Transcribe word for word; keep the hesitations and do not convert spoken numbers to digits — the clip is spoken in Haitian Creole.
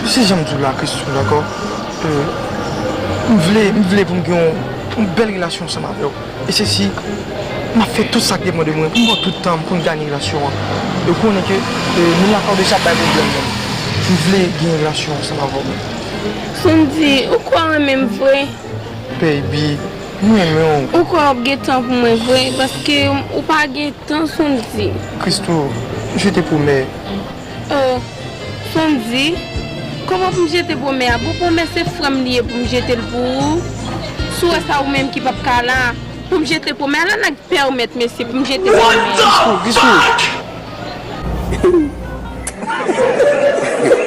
Se jan m di w la, Christoo, dakò? Euh, m vle, m vle pou m gen yon, yon bèl relasyon ansanm avè w. E se si m ap fè tout sa k depann de mwen, pou m ba w tout tan m pou n gade relasyon an. E w konnen ke, euh, moun lakay w deja bay pwoblèm menm. M vle gen yon relasyon ansanm avè w menm. Sondy, ou kwè w renmen m vre? Baby, m renmen w. Ou kwè w ap gen tan pou mwen vre? Paske ou pa gen tan, Sondy. Christoo, je te promets. Oh, Sondy, kòman pou m jete pwomè a? Bon, pwomè se frè m li ye pou m jete l pou ou. Si w wè sa ou menm ki p ap ka la, pou m jete pwomè a, la n a pèmèt mesye pou m jete pwomè a. Christoo, Christoo.